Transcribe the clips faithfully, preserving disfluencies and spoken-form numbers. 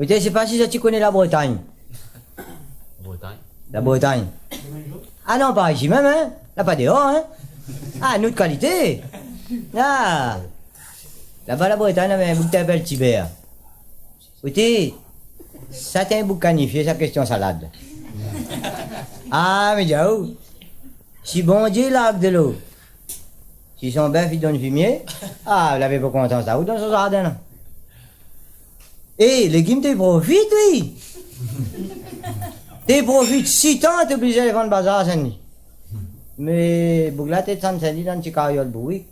Pétèt, mi sé pa si zot i koné la Bretagne. Bretagne. La Bretagne. Ah non, pa isi mèm, hein. La pa déor, hein. Ah, nout kalité. Ah. Laba la Bretagne, navé in boug té apèl Tibèr. Ou té, sa té in boug kalifié, sa késtion salad. Ah, mé diaou, si Bondié i larg dolo, si son bèf i donn fimié, ah, lavé pou kontan sa, ou dan son zardin la. É légim té profit, oui. Té profit, sitan té oblizé alé vann bazar Sin-Dni. Mé boug la té désann Sin-Dni dan ti kariol bourik.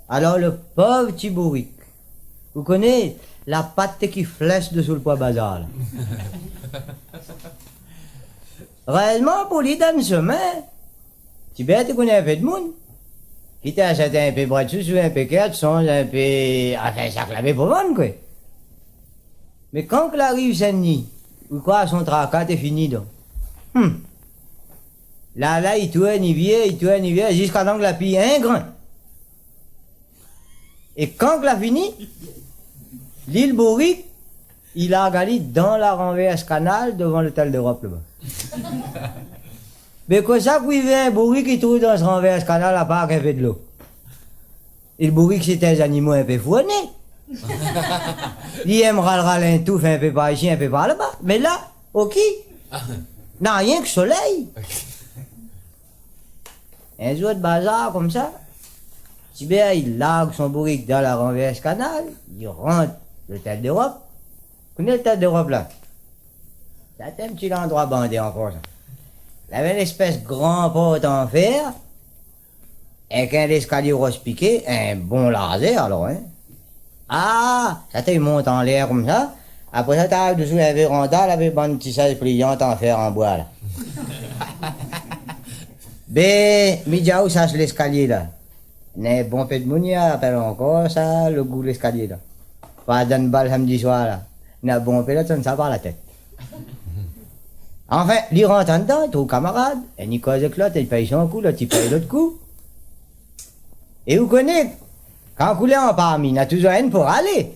Alor, lo pov ti bourik, ou koné, la pat té ki flèsh dosou lo poi bazar la. Réèlman, pou li, dan somin, Tibèr té koné in pé d'moun, ki té ashèt in pé brèd sousou, in pé kèr d'sonz, in pé, anfin, sak lavé pou vann, koué. Mé kan ke la ariv Sin-Dni, ou kroi son traka té fini, donk. Hum. La, la, i tourn, i vir, i tourn, i vir, ziska tan ke la pi in grin. É kan ke la fini, li, lo bourik, i larg ali dan la ranvèrs kanal, dovan Lotèl d'Erop laba. Mé kosa ke ou i vé in bourik i trouv dan ranvèrs kanal, apar in pé dolo ? É lo bourik, sé in zanimo in pé fourné. Li èm ral-ral in touf, in pé par isi, in pé par laba. Mé la, oké. Na rienk solèy. In zour de bazar konmsa, Tibèr i larg son bourik dan la ranvèrs kanal, i rant Lotèl d'Erop. Koné Lotèl d'Erop la ? Sa té in ti landroi bandé ankor sa. Lavé in lespès gran port an fèr, èk in léskalié ros piké, in bon larzèr alor, hein. Ah, sa té i mont anlèr konmsa. Apré sa, té ariv dosou in véranda, lavé bann ti sèz pliant an fèr an boi la. Bé, mi di aou, sa sé léskalié la. Néna bonpé d'moun i apèl ankor sa lo gou léskalié la. Pa dann bal samdi soir la. Néna bonpé la tann sa par la tèt. Anfin, li rant andan, i trouv kamarad, inn i koz èk lot, inn i pèy son kou, lot i pèy lot kou. É ou koné, kan ou lé an parmi, na touzour inn pou ralé.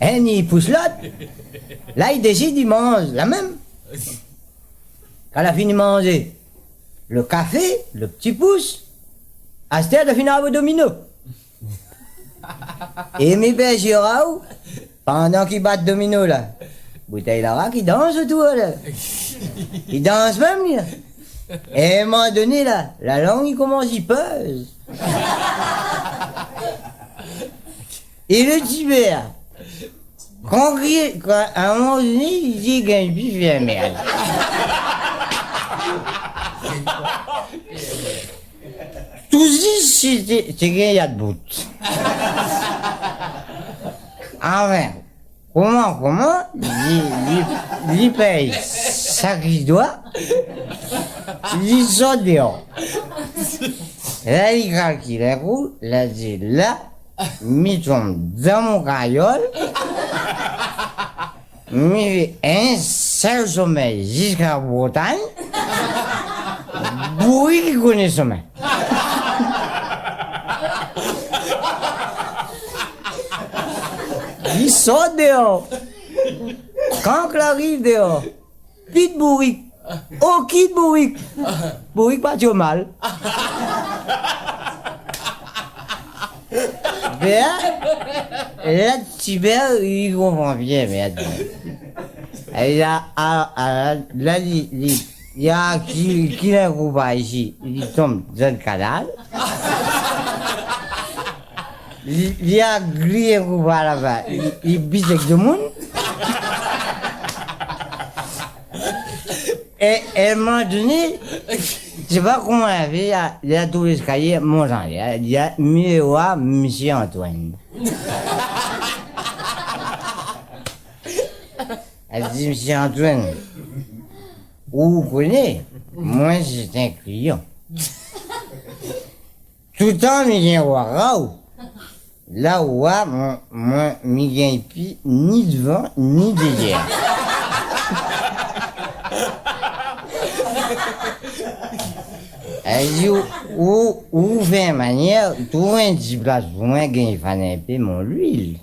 Inn i pous lot. La, i désid i manz la mèm. Kan la fini manzé, lo kafé, lo ti pous, astèr la fini avé domino. É mi pé dir aou, pandan ki bat domino la, boutèy larak i dans otour la. I dans mèm li la. É in moman doné la, la lang i komans i pèz. É lo Tibèr, kan ri, kan, a in moman doné, li di gingn pi fé mèrd. Touzis, sé, sé, sé gingn i a d'bout. Anfin, koman, koman, li, li, li pèy sak li doi, li sort déor. La, li kalkil in kou, la di la, mi tonm dan mon kariol, mi fé in sèl somèy ziska Bretagne, bourik i koné somin. Li sort déor. Kan ke la ariv déor, pi d'bourik. Okin bourik. Bourik parti o mal. Bin, la Tibèr, li konpran bien, mèrd. É la, a, a, la, li, li, li a ki, ki in kou par isi, li tonm dan kanal. Li, li a gliyé in kou par laba, li, li bit èk domoun. É, é in moman doné, sé pa koman la fé, li a, li a trouv léskalié, mont anlèr, li a, li a, mi oi Mésyé Antoine. La di, Mésyé Antoine, ou koné, moin sé in kliyan. Toultan mi gingn oir aou. La ou oi, moin, moin, mi gingn pi ni dovan, ni dèryèr. Èl di, ou, ou, ou fé in manièr, trouv in ti plas pou moin, gingn fann in pé mon luil.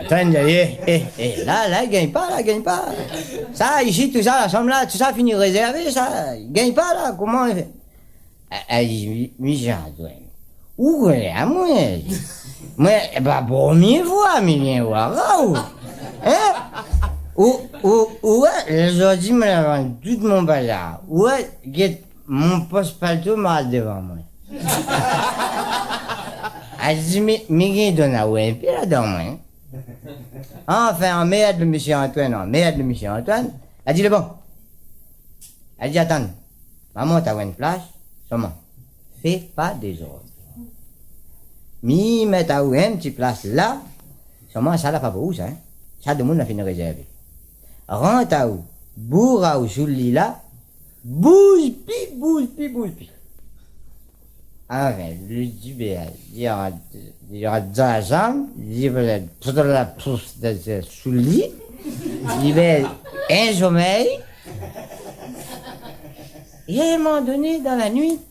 Tann, é, é, é, la, la, i gingn pa, la, i gingn pa. Sa, isi, tousa, la sanm la, tousa fini rézèrvé, sa, i gingn pa, la, koman i fé ? A, a, mi, mi, Jean-Antoine, ou koné amoin ? Moin, é ba, promié foi mi vien oir aou. Hein ? Ou, ou, ou, oué, zordi, moin la vann tout mon bazar. Oué, gèt, mon pos palto marsh dovan moin. A di, mi, mi gingn donn aou in pié ladan, moin. Anfin, anmèrd lo mésyé Antoine, anmèrd lo mésyé Antoine. La di, lé bon. La di, atann, ma mont aou in plas, solman fé pa dézord. Mi mèt aou in ti plas la, solman sa la pa pou ou, sa, hein. Sa, domoun la fine rézèrvé. Rant aou, bour aou sou li la, bouz pi, bouz pi, bouz pi. Anfin, li di, bin, li rant, li rant dan la sanm, li fé tout la pous de, de, sou li, li fé in somèy. É a in moman doné, dan la nuit,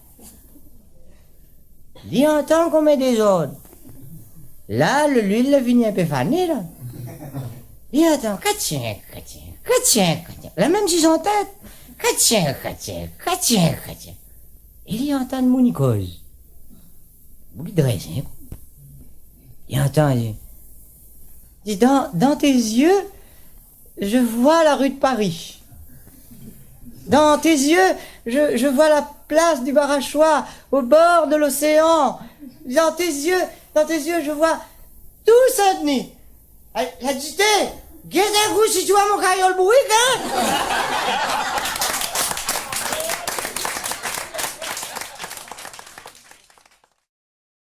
li antan konm in dézord. La, lo, luil la vni in pé fané, la. Li antan, katien, katien, katien, katien. La mèm si son tèt. Katien, katien, katien, katien. É li antann moun i koz. Boug i drès in kou. Li antann, li di, dans, dans tes yeux, je vois la rue de Paris. Dans tes yeux, je, je vois la place du Barachois, au bord de l'océan. Dans tes yeux, dans tes yeux, je vois tout Saint-Denis. Èl la di, té, gèt in kou si ti oi mon kariol bourik, hein ?